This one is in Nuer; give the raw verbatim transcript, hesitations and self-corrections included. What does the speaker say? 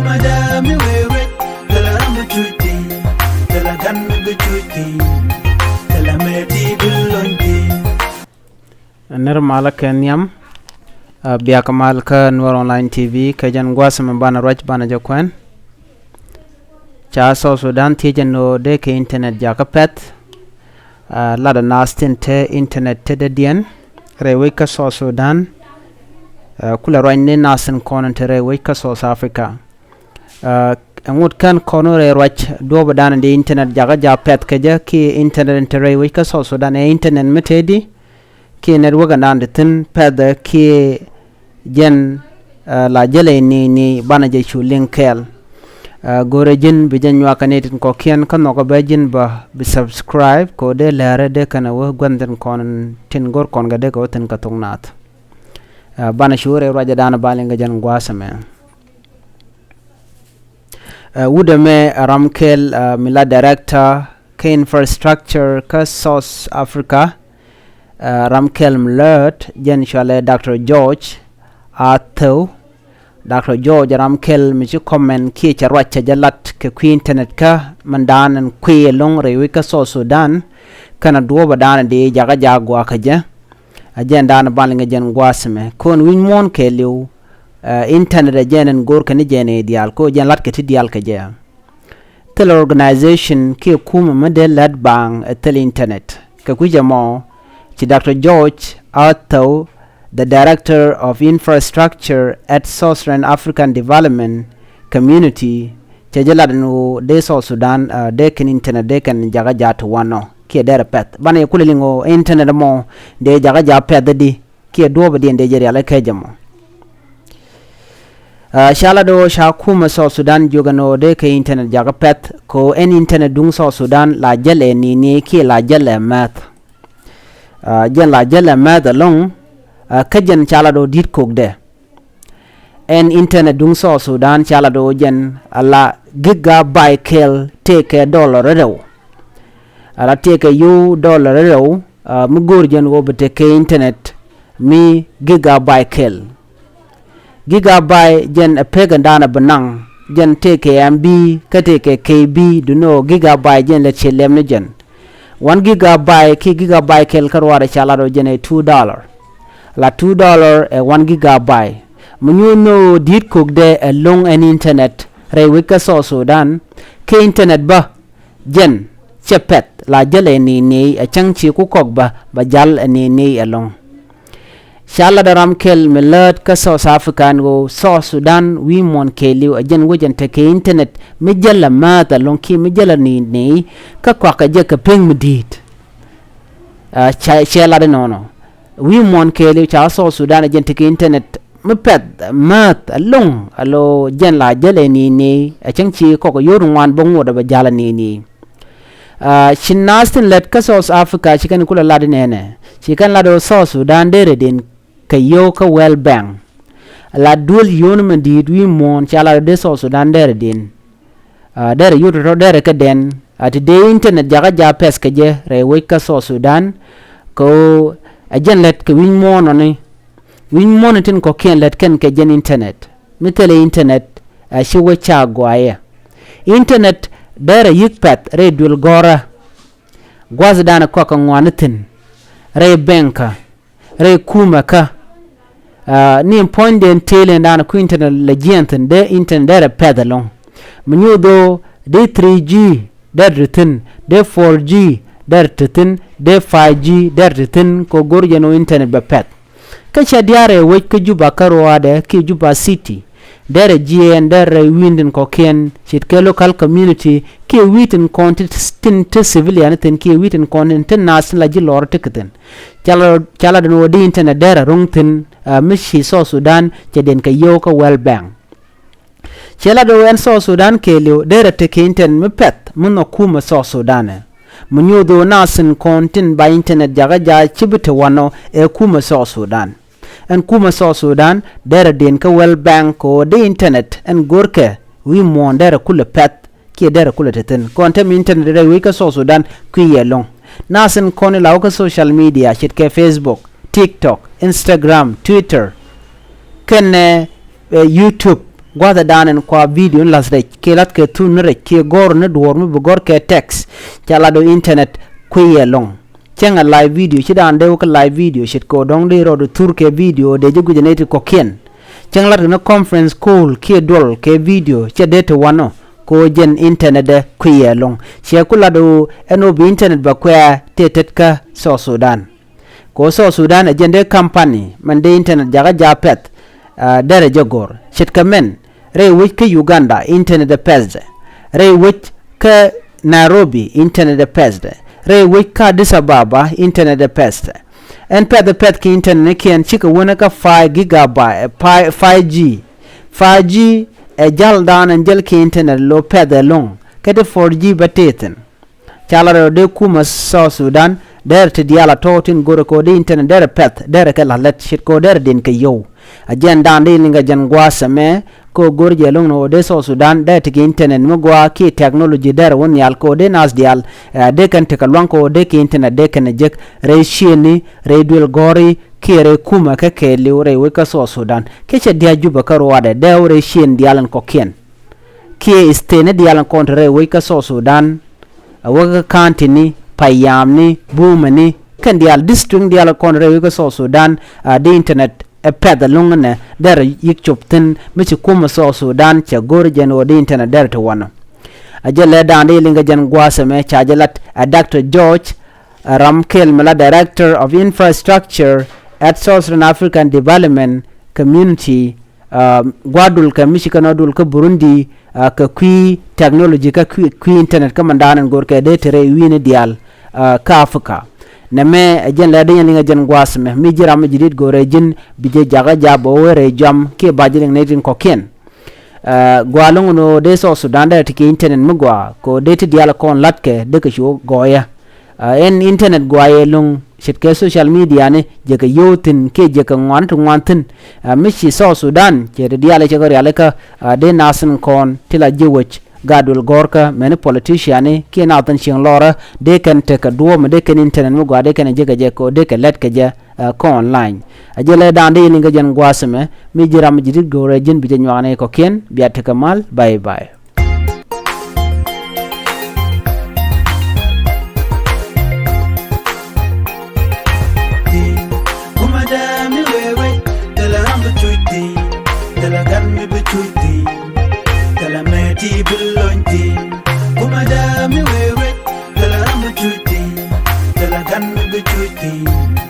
Madam, mi wee wet, thilɛ ram mi cuc thi̱n, thilɛ gan mi bi cuc thi̱n, thilɛ mëë ti bi lony thi̱n. Nir malä kɛ nhiam, a, biak mal kä Nuer Online T V, kɛ jɛn gua̱a̱th mi banɛ ruac banɛ jɛ kuɛn. Ca South Sudan thiecɛ ni ɣöö dee kɛ internet jakä pɛ̈th. A, latdɛ naath tin te internet te dee diɛn rɛy wec kä South Sudan. A, kulɛ ruac ni naath tin kɔn te rɛy wec kä South Africa. A, ɛŋut kän kɔn rɛy ruac duɔ̱ɔ̱pdan di internet jakä ja pɛ̈th kɛ jɛ kiɛ internet in te rɛy wec kä South Sudan ɛ internet mi tëëdi kiɛ network ɛndan ti thi̱n pɛ̈thɛ kiɛ jɛn, a, la jälɛ ni ni banɛ jɛ cu liŋ kɛɛl. A, go̱rɛ ji̱n bi jɛ nyuakä ni tin kɔ̱kiɛn kä nhɔkä bɛ ji̱n bä bi subscribe kɛ ɣöö dee lɛ̱rɛ dee kɛn ɛ wä gua̱n tin kɔn tin go̱r kɔn kɛ dee kɛ wä thi̱n kɛ thok naath. A, banɛ cu rɛy ruacdan ba liŋ kɛ jɛn gua̱a̱th ɛmɛ. Ɛ, wut ɛmɛ ɛ ram kɛl, ɛ, mi la director kä infrastructure kä South Africa. Ɛ, ram kɛl mi lät jɛn cɔalɛ Doctor George Atheu. Doctor George ɛ ram kɛl mi ci comment kiɛ cɛ ruac cɛ jɛ lat kɛ kui̱ internet kä mindan ɛn kui̱ ɛlɔ̱ŋ rɛy wec kä South Sudan. Kɛnɛ duɔ̱ɔ̱pdan di jakä jaak gua̱a̱k kä jɛ. Ɛ jɛn dan ban liŋ ɛ jɛn gua̱a̱th ɛmɛ. Kɔn wi̱c muɔ̱ɔ̱n kɛɛliw, ɛ, internet ɛ jɛn ɛn go̱o̱r kɛn i̱ jɛn i̱ diaal kɛ ɣöö jɛn la̱tkɛ ti diaal kɛ jɛ. Thil organization kiɛ kumɛ mi dee lät baaŋ ɛ thil internet. Kɛ kui̱c ɛmɔ ci Doctor George Atheu, the Director of Infrastructure at Southern African Development Community, cɛ jɛ lat ɛn ɣöö dee South Sudan, ɛ, dee kɛn internet dee kɛn jakä jaat ti wanɔ kiɛ derɛ pɛ̈th. Banɛ yɛ kulɛ liŋ ɣöö internet ɛmɔ dee jakä jaat pɛ̈th di kiɛ duɔ̱ɔ̱pdiɛn dee jɛ rial ɛ kecä mɔ. Ɛ, ca lat ɣöö ca kumɛ South Sudan jiök ɛn ɣöö dee kɛ internet jakä pɛ̈th kɛ ɣöö ɛn internet duŋ South Sudan la jäl ɛ ni̱ni kiɛ la jäl ɛ mɛth. Ɛ, jɛn la jäl ɛ mɛth ɛlɔ̱ŋ, ɛ, kä jɛn ca lat ɣöö di̱t kokdɛ. Ɛn internet duŋ South Sudan ca lat ɣöö jɛn a la gigabyte kɛl tëëkɛ dollar rɛw. A la tëëkɛ yio̱w dollar rɛw, a, mi go̱o̱r jɛn ɣöö bi tekɛ internet mi gigabyte kɛl. Gigabyte jɛn ɛ pek ɛn da̱a̱n ɛ bi naŋ, jɛn tëëkɛ M B kä tëëkɛ K B, duŋni ɣöö gigabyte jɛn lät ciɛ lɛm ni jɛn. One gigabyte kiɛ gigabyte kɛl kä ruaadɛ ca lat ɣöö jɛn ɛ two dollar. La two dollar ɛ one gigabyte. Mi nyuuth ni ɣöö di̱t kokdɛ ɛlɔ̱ŋ ɛn internet rɛy wec kä South Sudan, kɛ internet bä jɛn cɛ pɛ̈th la jäl ɛ ni̱ni ɛ cäŋ ci ku kɔk bä, bä jal ɛ ni̱ni ɛlɔ̱ŋ. Ca lat ɛ ram kɛl mi lät kä South Africa ɛn ɣöö South Sudan wi̱i̱ muɔ̱ɔ̱n kɛɛliw ɛ jɛn wec ɛn tekɛ internet mi jäl ɛ määth ɛlɔ̱ŋ kiɛ mi jäl ɛ ni̱ni kä kɔakɛ jɛ kɛ pek mi di̱i̱t. Ɛ, cɛ, cɛ lat inɔnɔ. Wi̱i̱ muɔ̱ɔ̱n kɛɛliw ca South Sudan ɛ jɛn tekɛ internet mi pɛ̈th määth ɛlɔ̱ŋ, alo jɛn la jäl ɛ ni̱ni ɛ cäŋ ci kɔk ɛ yio̱w ti ŋuan bä ŋot ɛ bä jal ɛ ni̱ni. Ɛ, ci naath tin lät kä South Africa ci kɛn kulɛ lat inɛnɛ. Ci kɛn lat ɣöö South Sudan derɛ den kɛ yio̱w kä World Bank. La duel yio̱w ni mɛ di̱i̱t wi̱i̱ muɔ̱ɔ̱n ca lat ɣöö dee South Sudan derɛ den. Ɛ, derɛ yio̱w tɔ̱tɔ̱ derɛ kɛ den. Ɛ, ti dee internet jakä jaak pɛ̈th kɛ jɛ rɛy wec kä South Sudan. Kɛ ɣöö ɛ jɛn lät kɛ wi̱c muɔ̱ɔ̱nɔni. Wi̱c muɔ̱ɔ̱nɔ tin kɔ̱kiɛn lät kɛn kɛ jɛn internet. Mi thilɛ internet, ɛ, ci wec ca gɔaa yɛ. Internet derɛ yi̱k pɛ̈th rɛy duel gɔ̱rä. Gua̱thdan kɔakɛ ŋuani thi̱n. Rɛy bɛŋkä. Rɛy kumɛ kä. Ɛ, ni puɔ̱nydiɛn tëël in da̱a̱n ku internet lɛ jiɛɛn thi̱n, dee internet derɛ pɛ̈th ɛlɔ̱ŋ. Mi nyuuth ɣöö dee three G derɛ te thi̱n, dee four G derɛ te thi̱n, dee five G derɛ te thi̱n, kɛ ɣöö go̱r jɛn ɣöö internet bɛ pɛ̈th. Kä cɛ diaal rɛy wec kä Juba kä ruaadɛ kiɛ Juba City. Derɛ jiɛɛn derɛ rɛy wi̱i̱ tin kɔ̱kiɛn ce̱tkɛ local community kiɛ wi̱i̱ tin kɔn ti, tin te civilian thi̱n kiɛ wi̱i̱ tin kɔn tin te naath tin la ji̱ lɔr tekɛ thi̱n. Ca la, ca la den ɣöö di internet derɛ ro̱ŋ thi̱n, ɛ, mi ci South Sudan cɛ den kɛ yio̱w kä World Bank. Cɛ la den ɣöö ɛn South Sudan kɛɛliw derɛ tekɛ internet mi pɛ̈th mi nhɔk kumɛ South Sudan ɛ. Mi nyuuth ɣöö naath tin kɔn tin ba internet jakä jaak ci bi te wanɔ ɛ kumɛ South Sudan. Ɛn kumɛ South Sudan derɛ den kä World Bank kɛ ɣöö di internet ɛn go̱rkɛ wi̱i̱ muɔ̱ɔ̱n derɛ kulɛ pɛ̈th kiɛ derɛ kulɛ te thi̱n. Kɔn te mi internet rɛy wec kä South Sudan kui̱ yɛ ɛlɔ̱ŋ. Naath tin kɔn in la wä kä social media ce̱tkɛ Facebook, TikTok, Instagram, Twitter, kɛnɛ, ɛ, YouTube. Gua̱thɛ da̱a̱n ɛn kua video ni la̱th rɛc kiɛ la̱th kɛ thun ni rɛc kiɛ gɔ̱r ni duɔ̱ɔ̱r mi bi gɔ̱r kɛ text. Ca lat ɔ internet kui̱ ɛlɔ̱ŋ. Cäŋ ɛ live video ci da̱a̱n dee wä kä live video ce̱tkɛ ɔ dɔ̱ŋ dee rɔɔd thur kɛ video dee ji̱ gui̱cɛ nɛy ti kɔ̱kiɛn. Cäŋ la̱t kɛ ni conference call kiɛ duɔl kɛ video cɛ dee ti wanɔ. Kɛ ɔ jɛn internet ɛ kui̱ ɛlɔ̱ŋ. Ciɛ ku lat ɔ ɛn ɔ bi internet bɛ kuɛ̈ɛ̈ tëë tet kä South Sudan. Kɛ ɣöö South Sudan ɛ jɛn dee company mɛn dee internet jakä ja̱ pɛ̈th. Derɛ jɛ go̱r ce̱tkɛ mɛn rɛy wec kä Uganda internet ɛ pɛ̈thdɛ. Rɛy wec kä Nairobi internet ɛ pɛ̈thdɛ. Rɛy wec kä Addis Ababa internet ɛ pɛ̈thdɛ. Ɛn pɛ̈th ɛ pɛ̈th kɛ internet ni kiɛn cikɛ wänä kä five gigabyte, five G. Five G ɛ ja̱l da̱a̱n ɛn jäl kɛ internet lo pɛ̈th ɛlɔ̱ŋ. Kä ti four G bä tëë thi̱n. Ca la rɛw dee kumä South Sudan derɛ ti diaal a tɔ̱ tin go̱rɛ kɛ ɣöö dee internet derɛ pɛ̈th derɛ kɛ la̱th lät ce̱tkɛ ɣöö derɛ diɛn kɛ yio̱w. A jɛn da̱a̱n dee liŋ kɛ jɛn gua̱a̱th ɛmɛ kɛ ɣöö go̱r jɛ lo̱ŋ ni ɣöö dee South Sudan derɛ ti kɛ internet mi gɔaa kiɛ technology derɛ wä nhial kɛ ɣöö dee naath diaal dee kɛn ti kɛ lua̱ŋ kɛ ɣöö dee kɛ internet dee kɛn ɛ jek rɛy ciëëni rɛy duël gɔ̱ri kiɛ rɛy kumä kä kɛɛliw rɛy wec kä South Sudan. Kiɛ cɛ dia̱a̱c Jubɛ kä ruaadɛ dee wä rɛy ciëën diaal ɛn kɔ̱kiɛn. Kiɛ state ni diaal ɛn kɔn te rɛy wec kä South Sudan. A wä kä county ni, payam ni, bumɛ ni, kɛn diaal district ni diaal ɛn kɔn te rɛy wec kä South Sudan. A di internet ɛ pɛ̈th ɛlɔ̱ŋ ɛnɛ derɛ yi̱k cop thi̱n mi ci kumɛ South Sudan cɛ go̱r jɛn ɣöö di internet derɛ ti wanɔ. A jɛ lɛ da̱a̱n di liŋ kɛ jɛn gua̱a̱th ɛmɛ ca jɛ lat a Doctor George, a ram kɛl mi la Director of Infrastructure at South Sudan African Development Community. Gua̱a̱ dul kɛ mi ci kɛn ɔ dul kä Burundi kɛ kui̱ technology kä kui̱ internet kä mandan ɛn go̱r kɛ dee te rɛy wi̱i̱ni diaal kä Africa. Nɛmɛ ɛ jɛn lɛ dee nyɛ liŋ ɛ jɛn gua̱a̱th mɛ mi ji̱ ram mi ji̱ di̱t go̱rɛ ji̱n bi jɛ jakä jabä wee rɛy jɔam kiɛ ba ji̱ liŋ nɛy tin kɔ̱kiɛn. Gua̱a̱ lo̱ŋ ni ɣöö dee South Sudan dee ti kɛ internet mi gɔaa kɛ ɣöö dee ti diaal kɔn la̱tkɛ dee kɛ cu gɔɔyä. Ɛn internet gɔaa yɛ lo̱ŋ ce̱tkɛ social media ni jɛ kɛ yio̱w thi̱n kiɛ jɛ kɛ ŋuan ti ŋuan thi̱n. Mi ci South Sudan cɛ ti diaal cɛ kɛ rialikä dee nath in kɔn ti la ji̱ wec gat duël gɔ̱rkä mɛni politician ni kiɛ nath in cieŋ lɔrä dee kɛn tekɛ duɔ̱ɔ̱p mi dee kɛn internet mi gɔaa dee kɛn jɛ kɛ jɛ kɛ ɣöö dee kɛ lɛt kɛ jɛ kä online. A jɛ lɛ da̱a̱n dee liŋ kɛ jɛn gua̱a̱th ɛmɛ mi ji̱ ram mi ji̱ di̱t go̱o̱rɛ ji̱n bi jɛ nyuak nɛy kɔ̱kiɛn bia tekɛ mal. Bye bye. Kumɛ dee mi wee wec thilɛ ram bi cuc thi̱n, thilɛ gan mi bi cuc thi̱n, thilɛ mɛ ti bi lony thi̱n. Kumɛ dee mi wee wec thilɛ ram bi cuc thi̱n, thilɛ gan mi bi cuc thi̱n.